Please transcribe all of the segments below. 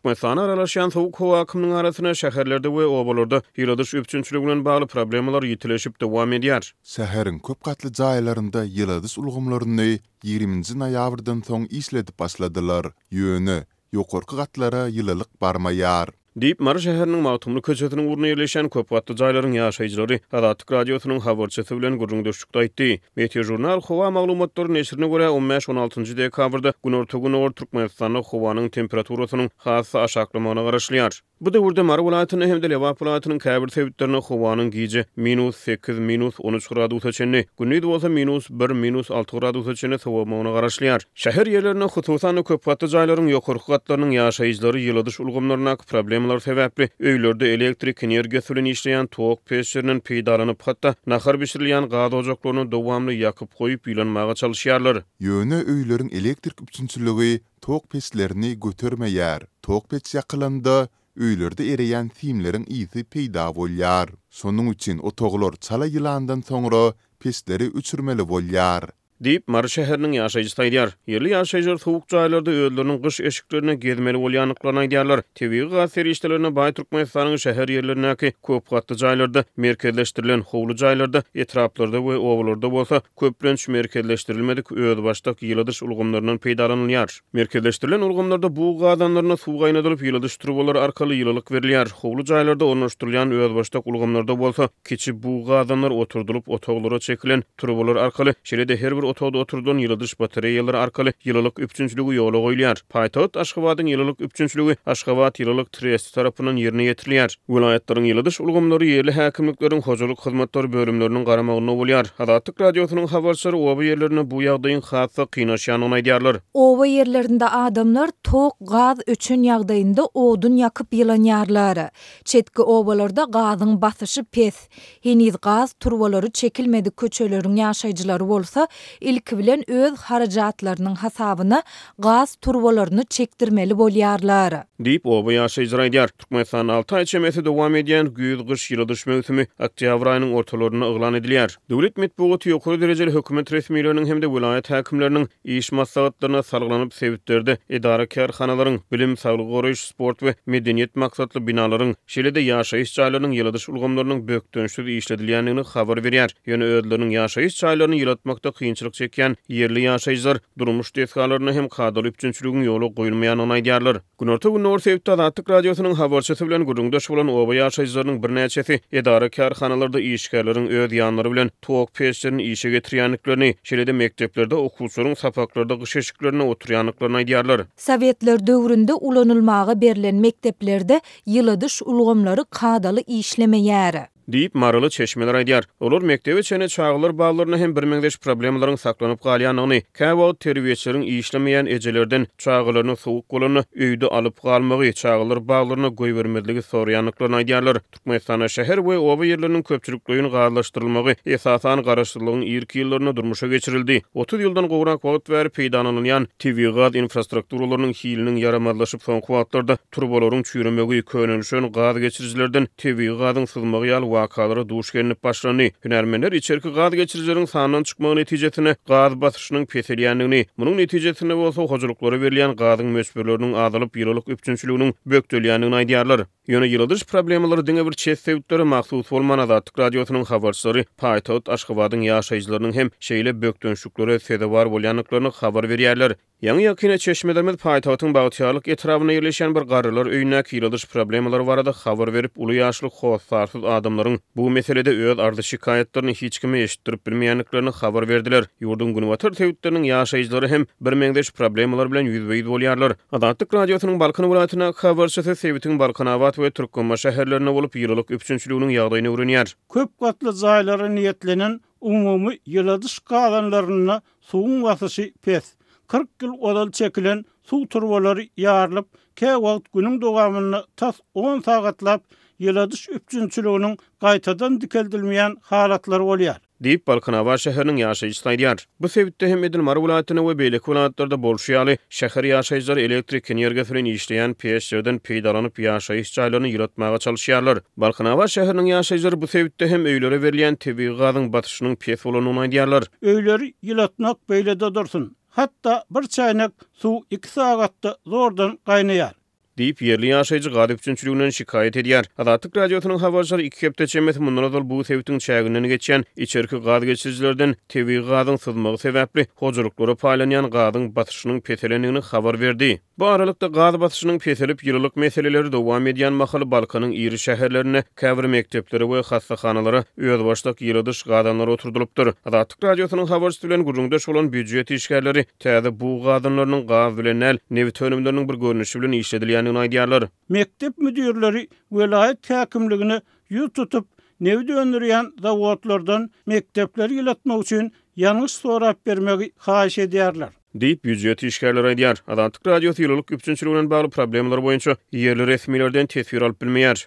Türkmenistana aralaşýan sowuk howa akymynyň arasynda şäherlerde we obalarda ýyladyş üpjünçiligi bilen bagly problemalar ýitileşip dowam edýär. Şäheriň köp gatly jaýlarynda ýyladyş ulgamlaryny ýigriminji noýabrdan soň işledip başladylar. Ýöne, ýokarky gatlara ýylylyk barmaýar. Diýip, Mary şäheriniň Magtymguly köçesiniň ugrunda ýerleşýän köp gatly jaýlaryň ýaşaýjylary Azatlyk Radiosynyň habarçysy bilen gürrüňdeşlikde aýtdy. Meteožurnal howa maglumatlary neşirine görä, on bäş-on altynjy dekabrda günorta-gündogar Türkmenistanda howanyň temperaturasynyň has-da aşaklamagyna garaşylýar. Bu döwürde Mary welaýatynda hem-de Lebap welaýatynyň käbir sebitlerinde howanyň gije minus sekiz, minus 13 gradusa çenli, gündiz bolsa minus bir, minus alty gradusa çenli sowamagyna garaşylýar. Şäher ýerlerinde, hususan-da, köp gatly jaýlaryň ýokarky gatlarynyň ýaşaýjylary ýyladyş ulgamlaryndaky problemalar sebäpli öýlerde elektrik energiýasy bilen işleýän tok peçlerinden peýdalanyp, hatda nahar bişirilýän gaz ojaklaryny dowamly ýakyp goýup, ýylanmaga çalyşýarlar. Ýöne öýleriň elektrik üpjünçiligi tok peçlerini götermeýär. Tok peç ýakylanda, öýlerde ereýän simleriň ysy peýda bolýar. Şonuň üçin otaglar çala ýylandan soňra peçleri öçürmeli bolýar. Diýip, Mary şäheriniň ýaşaýjysy aýdýar. Ýerli ýaşaýjylar sowuk jaýlarda özleriniň gyş eşiklerine gezmeli bolýandyklaryny aýdýarlar. Tebigy gaz serişdelerine baý Türkmenistanyň şäher ýerlerindäki köp gatly jaýlarda, merkezleşdirilen howly jaýlarda, etraplarda we obalarda bolsa, köplenç merkezleşdirilmedik özbaşdak ýyladyş ulgamlaryndan peýdalanylýar. Merkezleşdirilen ulgamlarda bug gazanlarynda suw gaýnadylyp, ýyladyş turbalary arkaly ýylylyk berilýär. Howly jaýlarda ornaşdyrylýan özbaşdak ulgamlarda bolsa, Kiçi bug gazanlar oturdylyp, otaglara çekilen turbalar arkaly, şeýle-de her bir otagda oturdylan ýyladyş batareýalary arkaly ýylylyk üpjünçiligi ýola goýulýar. Paýtagt Aşgabadyň ýylylyk üpjünçiligi Aşgabat ýylylyk tresti tarapyndan ýerine ýetirilýär. Welaýatlaryň ýyladyş ulgamlary ýerli häkimlikleriň hojalyk hyzmatlary bölümleriniň garamagynda bolýar. Azatlyk Radiosynyň habarçylary oba ýerlerinde bu ýagdaýyň has-da kynlaşýandygyny aýdýarlar. Oba ýerlerinde adamlar tok, gaz öçen ýagdaýynda odun ýakyp ýylanýarlar. Çetki obalarda gazyň basyşy pes. Heniz gaz turbalary çekilmedik köçeleriň ýaşaýjylary bolsa, ilki bilen öz harajatlarynyň hasabyna gaz turbalaryny çekdirmeli bolýarlar. Diýip, oba ýaşaýjylary aýdýar. Türkmenistanda alty aý çemesi dowam edýän güýz-gyş ýyladyş möwsümi oktýabr aýynyň ortalarynda yglan edilýär. Döwlet metbugaty ýokary derejeli hökümet resmileriniň hem-de welaýat häkimleriniň iş maslahatlaryna salgylanyp, sebitlerde edara-kärhanalaryň, bilim, saglygy goraýyş, sport we medeniýet maksatly binalaryň, şeýle-de ýaşaýyş jaýlarynyň ýyladyş ulgamlarynyň bökdençsiz işledilýändigini habar berýär. Ýöne özleriniň ýaşaýyş jaýlaryny ýylatmakda kynçylyk çekýän ýerli ýaşaýjylar durmuş desgalarynda hem kadaly üpjünçiligiň ýola goýulmaýandygyny aýdýarlar. Günorta-gündogar sebitde Azatlyk Radiosynyň habarçysy bilen gürrüňdeş bolan oba ýaşaýjylarynyň birnäçesi edara-kärhanalarda işgärleriň öz ýanlary bilen tok peçlerini işe getirýändiklerini, şeýle-de mekdeplerde okuwçylaryň sapaklarda gyş eşiklerinde oturýandyklaryny aýdýarlar. Sowetler döwründe ulanylmaga berlen mekdeplerde ýyladyş ulgamlary kadaly işlemeýär. Diýip, maryly çeşmeler aýdýar. Olar mekdebe çenli çagalar baglarynda hem birmeňzeş problemalaryň saklanyp galýandygyny, käwagt terbiýeçileriň işlemeýän ejelerden çagalaryny sowuk bolanda öýde alyp galmagy, çagalar baglaryna goýbermezligi soraýandyklaryny aýdýarlar. Türkmenistanda şäher we oba ýerleriniň köpçülikleýin gazlaşdyrylmagy, esasan, garaşsyzlygyň irki ýyllarynda durmuşa geçirildi. 30 ýyldan gowrak wagt bäri peýdalanylýan tebigy gaz infrastrukturalarynyň hiliniň ýaramazlaşyp, soňky wagtlarda turbalaryň çüýremegi, könelişen gaz geçirijilerden tebigy gazyň syzmagy ýaly wakalara duş gelnip başlandy. Hünärmenler içerki gaz geçirijileriň sandan çykmagy netijesinde gaz basyşynyň peselýändigini, munuň netijesinde bolsa hojalyklara berilýän gazyň möçberleriniň azalyp, ýylylyk üpjünçiliginiň bökdelýändigini aýdýarlar. Ýöne ýyladyş problemalary diňe bir çet sebitlere mahsus bolman, Azatlyk Radiosynyň habarçylary paýtagt Aşgabadyň ýaşaýjylarynyň hem şeýle bökdençliklere sezewar bolýandyklaryny habar berýärler. Ýaňy-ýakynda çeşmelerimiz paýtagtyň Bagtyýarlyk etrabynda ýerleşýän bir garrylar öýündäki ýyladyş problemalary barada habar berip, uly ýaşly hossarsyz adamlaryň bu meselede öz arzy-şikaýatlaryny hiç kime eşitdirip bilmeýändiklerini habar berdiler. Ýurduň günbatar sebitleriniň ýaşaýjylary hem birmeňzeş problemalar bilen ýüzbe-ýüz bolýarlar. Azatlyk Radiosynyň Balkan welaýatyndaky habarçysy sebitiň Balkanabat we Türkmenbaşy şäherlerinde bolup, ýylylyk üpjünçiliginiň ýagdaýyny öwrenýär. Köp gatly jaýlara niýetlenen umumy ýyladyş gazanlarynda Suwuň basyşy pes. 40 ýyl ozal çekilen suw turbalary ýarylyp, käwagt günüň dowamynda tas on sagatlap ýyladyş üpjünçiliginiň gaýtadan dikeldilmeýän halatlary bolýar. Diýip, Balkanabat şäheriniň ýaşaýjysy aýdýar. Bu sebitde hem edil Mary welaýatynda we beýleki welaýatlarda bolşy ýaly, şäher ýaşaýjylary elektrik energiýasy bilen işleýän peçlerden peýdalanyp, ýaşaýyş jaýlaryny ýylatmaga çalyşýarlar. Balkanabat şäheriniň ýaşaýjylary bu sebitde hem öýlere berilýän tebigy gazyň basyşynyň pes bolandygyny aýdýarlar. Öýleri ýylatmak beýle-de dursun, hatda bir çäýnek suw iki sagatda zordan gaýnaýar. Diýip, ýerli ýaşaýjy gaz üpjünçiliginden şikaýat edýär. Azatlyk Radiosynyň habarçylary iki hepde çemesi mundan ozal bu sebitiň çäginden geçýän içerki gaz geçirijilerden tebigy gazyň syzmagy sebäpli hojalyklara paýlanýan gazyň basyşynyň peselendigini habar berdi. Bu aralykda, gaz basyşynyň peselip, ýylylyk meseleleri dowam edýän mahaly Balkanyň iri şäherlerinde käbir mekdeplere we hassahanalara özbaşdak ýyladyş gazanlary oturdylypdyr. Azatlyk Radiosynyň habarçysy bilen gürrüňdeş bolan býujet işgärleri Täze bug gazanlarynyň gaz bilen däl, nebit önümleriniň bir görnüşi bilen işledilýändigini aýdýarlar. Mekdep müdirleri welaýat häkimligine ýüz tutup, nebit öndürýän zawodlardan mekdepleri ýylatmak üçin ýangyç sorap bermegi haýyş edýärler. Diýip, býujet işgärleri aýdýar. Azatlyk Radiosy ýylylyk üpjünçiligi bilen bagly problemalar boýunça ýerli resmilerden teswir alyp bilmeýär.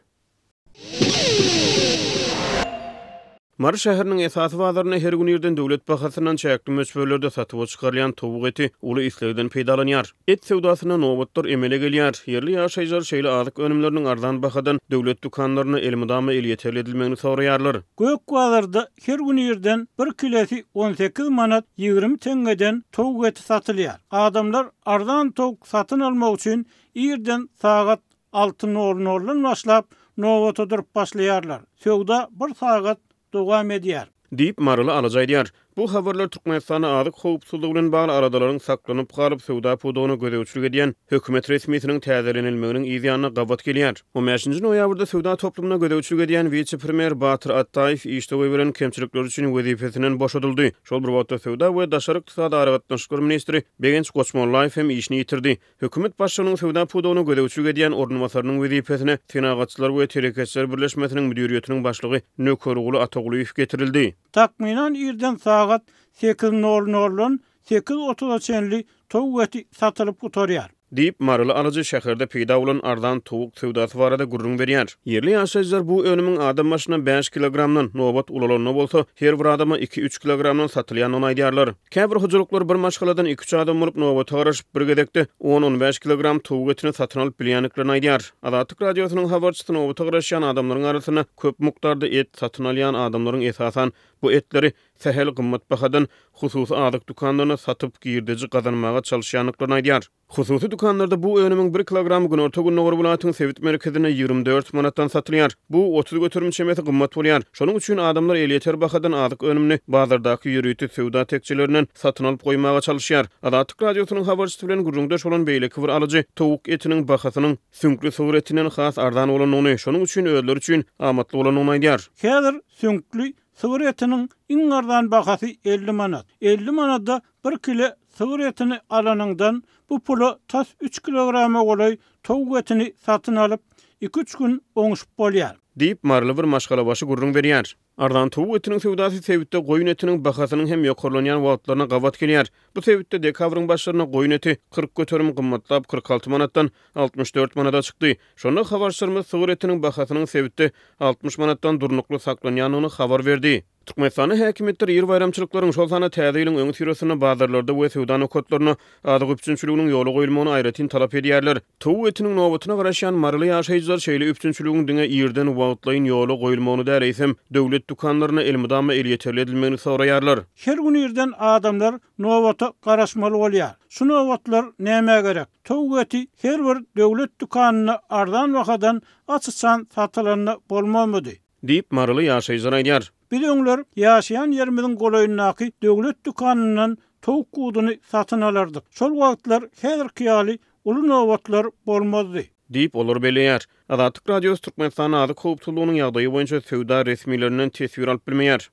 Mary şäheriniň esasy bazarynda her gün irden döwlet bahasyndan çäkli möçberlerde satuwa çykarylýan towuk eti uly islegden peýdalanýar. Et söwdasynda nobatlar emele gelýär. Ýerli ýaşaýjylar şeýle azyk önümleriniň arzan bahadan döwlet dükanlarynda elmydama elýeterli edilmegini soraýarlar. Gök bazarda her gün irden bir kilesi 18 manat 20 teňňeden towuk eti satylýar. Adamlar arzan towuk satyn almak üçin irden sagat Alty nol noldan başlap, nobata durup başlaýarlar. Söwda bir sagat dowam edýär. Diýip, maryly alyjy aýdýar. Bu habarlar Türkmenistanda azyk howpsuzlygy bilen bagly aladalaryň saklanyp galyp, söwda pudagyna gözegçilik edýän hökümet resmisiniň täzelenilmeginiň yz ýanyna gabat gelýär. On bäşinji noýabrda söwda toplumyna gözegçilik edýän wise-premýer Batyr Atdaýew işde goýberen kemçilikleri üçin wezipesinden boşadyldy. Şol bir wagtda söwda we daşary ykdysady aragatnaşyklar ministri Begenç Goçmollaýew hem işini ýitirdi. Hökümet başlygynyň söwda pudagyna gözegçilik edýän orunbasarynyň wezipesine Senagatçylar we telekeçiler birleşmesiniň müdiriýetiniň başlygy Nökerguly Atagulyýew getirildi. Takmynan irden sagat sekiz nol noldan sekiz otuza çenli towuk eti satylyp gutarýar. Diýip, maryly alyjy şäherde peýda bolan arzan towuk söwdasy barada gürrüň berýär. Ýerli ýaşaýjylar bu önümiň adam başyna bäş kilogramdan, nobat ulalanda bolsa, her bir adama iki-üç kilogramdan satylýandygyny aýdýarlar. Käbir hojalyklar bir maşgaladan iki-üç adam bolup nobata garaşyp, bir gezekde on-on bäş kilogram towuk etini satyn alyp bilýändiklerini aýdýar. Azatlyk Radiosynyň habarçysy nobata garaşýan adamlaryň arasynda köp mukdarda et satyn alýan adamlaryň esasan bu etleri sähel gymmat bahadan hususy azyk dükanlarynda satyp, girdeji gazanmaga çalyşýandyklaryny aýdýar. Hususy dükanlarda bu önümiň bir kilogramy günorta-gündogar welaýatyň sebit merkezinde 24 manatdan satylýar. Bu 30% çemesi gymmat bolýar. Şonuň üçin adamlar elýeter bahadan azyk önümini bazardaky ýörite söwda tekjelerinden satyn alyp goýmaga çalyşýar. Azatlyk Radiosynyň habarçysy bilen gürrüňdeş bolan beýleki bir alyjy towuk etiniň bahasynyň süňkli sygyr etinden has arzan bolandygyny, şonuň üçin özleri üçin amatly bolandygyny aýdýar. Häzir süňkli sygyr etiniň iň arzan bahasy 50 manat. 50 manada Bir kile sygyr etini alanyňdan, bu pula tas üç kilograma golaý towuk etini satyn alyp, iki-üç gün oňşup bolýar. Diýip, maryly bir maşgalabaşy gürrüň berýär. Arzan towuk etiniň söwdasy sebitde goýun etiniň bahasynyň hem ýokarlanýan wagtlaryna gabat gelýär. Bu sebitde dekabryň başlarynda goýun eti 40% gymmatlap, 46 manatdan 64 manada çykdy. Şonda habarçylarymyz sygyr etiniň bahasynyň sebitde 60 manatdan durnukly saklanýandygyny habar berdi. Türkmenistanda häkimiýetler iri baýramçylyklaryň, şol sanda Täze ýylyň öňüsyrasynda bazarlarda we söwda nokatlarynda azyk üpjünçiliginiň ýola goýulmagyny aýratyn talap edýärler. Towuk etiniň nobatyna garaşýan maryly ýaşaýjylar şeýle üpjünçiligiň diňe irden wagtlaýyn ýola goýulmagyny däl, eýsem, döwlet dükanlarynda elmydama elýeterli edilmegini soraýarlar. Her gün irden adamlar nobata garaşmaly bolýar. Şu nobatlar nämä gerek? Towuk eti her bir döwlet dükanynda arzan bahadan aç-açan satylanda bolmazmydy? Diýip, maryly ýaşaýjylar aýdýar. Biz öňler ýaşaýan ýerimiziň golaýyndaky döwlet dükanyndan towuk guduny satyn alardyk. Şol wagtlar häzirki ýaly uly nobatlar bolmazdy. Diýip, olar belleýär. Azatlyk Radiosy Türkmenistanda azyk howpsuzlygynyň ýagdaýy boýunça söwda resmilerinden teswir alyp bilmeýär.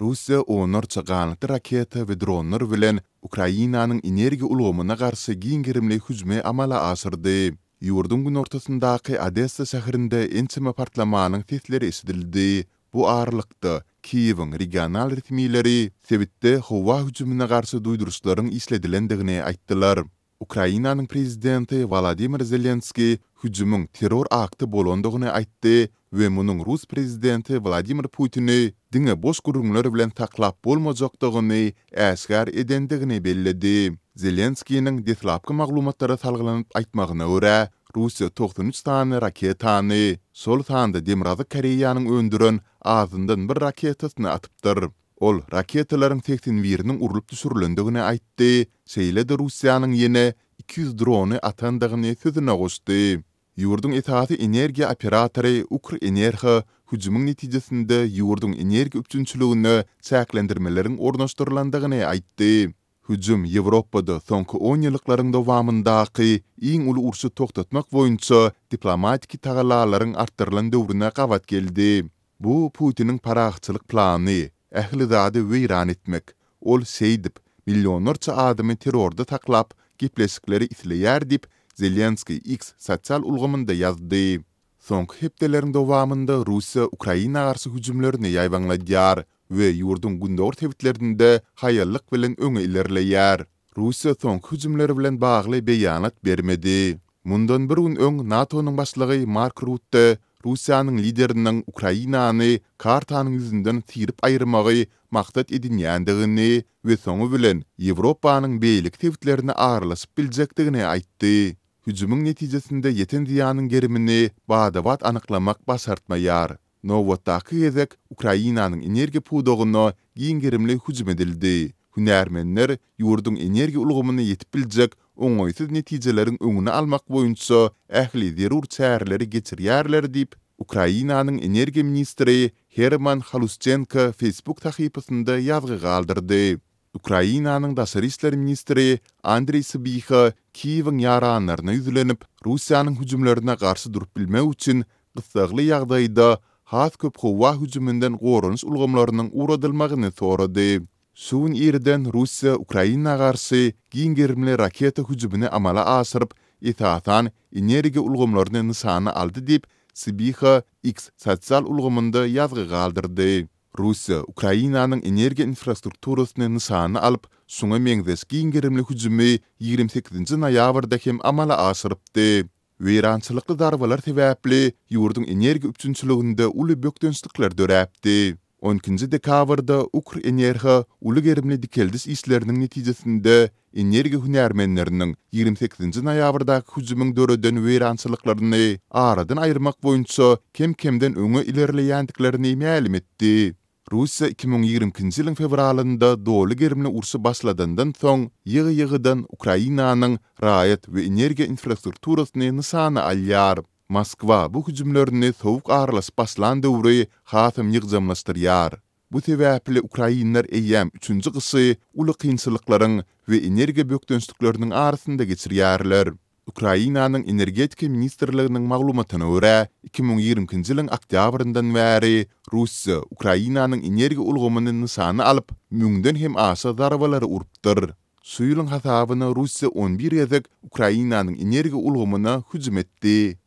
Russiýa onlarça ganatly raketa we dronlar bilen Ukrainanyň energiýa ulgamyna garşy giň gerimli hüjümi amala aşyrdy. Ýurduň günortasyndaky Odessa şäherinde ençeme partlamanyň sesleri eşidildi. Bu aralykda, Kiýewiň regional resmileri sebitde howa hüjümine garşy duýduryşlaryň işledilendigini aýtdylar. Ukrainanyň prezidenti Wolodymyr Zelenskiý hüjümiň terror akty bolandygyny aýtdy we munuň rus prezidenti Wladimir Putini diňe boş gürrüňler bilen saklap bolmajakdygyny äşgär edendigini belledi. Zelenskiniň deslapky maglumatlara salgylanyp aýtmagyna görä, Russiýa 93 sany raketany, şol sanda Demirgazyk Koreýanyň öndüren azyndan bir raketasyny atypdyr. Ol raketalaryň segsen biriniň urlup düşürilendigini aýtdy, şeýle-de Russiýanyň ýene. 200 drony atandygyny sözüne goşdy. Ýurduň esasy energiýa operatory Ukrenergo hüjümiň netijesinde ýurduň energiýa üpjünçiligine çäklendirmeleriň ornaşdyrylandygyny aýtdy. Hüjüm Ýewropada soňky onýyllyklaryň dowamyndaky iň uly urşy togtatmak boýunça diplomatiki tagallalaryň artdyrylan döwrüne gabat geldi. Bu Putiniň parahatçylyk plany, ähli zady weýran etmek. Ol şeýdip, millionlarça adamy terrorda saklap, gepleşikleri isleýär diýip, Zelenskiý X sosial ulgamynda ýazdy. Soňky hepdeleriň dowamynda Russiýa Ukraina garşy hüjümlerini ýaýbaňladýar we ýurduň gündogar sebitlerinde haýallyk bilen öňe ilerleýär. Russiýa soňky hüjümler bilen bagly beýanat bermedi. Mundan bir gün öň NATO-nyň başlygy Mark Rutte Russiýanyň lideriniň Ukrainany kartanyň ýüzünden syryp aýyrmagy maksat edinýändigini we soňy bilen Ýewropanyň beýleki sebitlerine aralaşyp biljekdigini aýtdy. Hüjümiň netijesinde ýeten zyýanyň gerimini bada-bat anyklamak başartmaýar. Nobatdaky gezek Ukrainanyň energiýa pudagyna giň gerimli hüjüm edildi. Hünärmenler ýurduň energiýa ulgamyna ýetip biljek oňaýsyz netijeleriň öňüni almak boýunça ähli zerur çäreleri geçirýärler diýip, Ukrainanyň energiýa ministri Herman Halusçenko Facebook sahypasynda ýazgy galdyrdy. Ukrainanyň daşary işler ministri Andreý Sybiha Kiýewiň ýaranlaryna ýüzlenip, Russiýanyň hüjümlerine garşy durup bilmek üçin gyssagly ýagdaýda has köp howa hüjüminden goranyş ulgamlarynyň ugradylmagyny sorady. Şu gün irden Russiýa Ukraina garşy giň gerimli raketa hüjümini amala aşyryp, esasan, energiýa ulgamlaryny nyşana aldy diýip, Sybiha X sosial ulgamynda ýazgy galdyrdy. Russiýa Ukrainanyň energiýa infrastrukturasyny nyşana alyp, şuňa meňzeş giň gerimli hüjümi 28 noýabrda hem amala aşyrypdy. Weýrançylykly zarbalar sebäpli ýurduň energiýa üpjünçiliginde uly bökdençlikler döräpdi. On ikinji dekabrda Ukrenergo uly gerimli dikeldiş işleriniň netijesinde energiýa hünärmenleriniň 28 noýabrdaky hüjümiň döreden weýrançylyklaryny aradan aýyrmak boýunça kem-kemden öňe ilerleýändiklerini mälim etdi. Russiýa 2022-nji ýylyň fewralynda doly gerimli urşy başladandan soň, ýygy-ýygydan Ukrainanyň raýat we energiýa infrastrukturasyny nyşana alýar. Moskwa bu hüjümlerini sowuk aralaşyp başlan döwri hasam ýygjamlaşdyrýar. Bu sebäpli ukrainler eýýäm üçünji gyşy uly kynçylyklaryň we energiýa bökdençlikleriniň arasynda geçirýärler. Ukrainanyň Energetika ministrliginiň maglumatyna görä, 2022-nji ýylyň oktýabryndan bäri Russiýa Ukrainanyň energiýa ulgamyny nyşana alyp, müňden hem aşa zarbalary urupdyr. Şu ýylyň hasabyna Russiýa on bir gezek Ukrainanyň energiýa ulgamyna hüjüm etdi.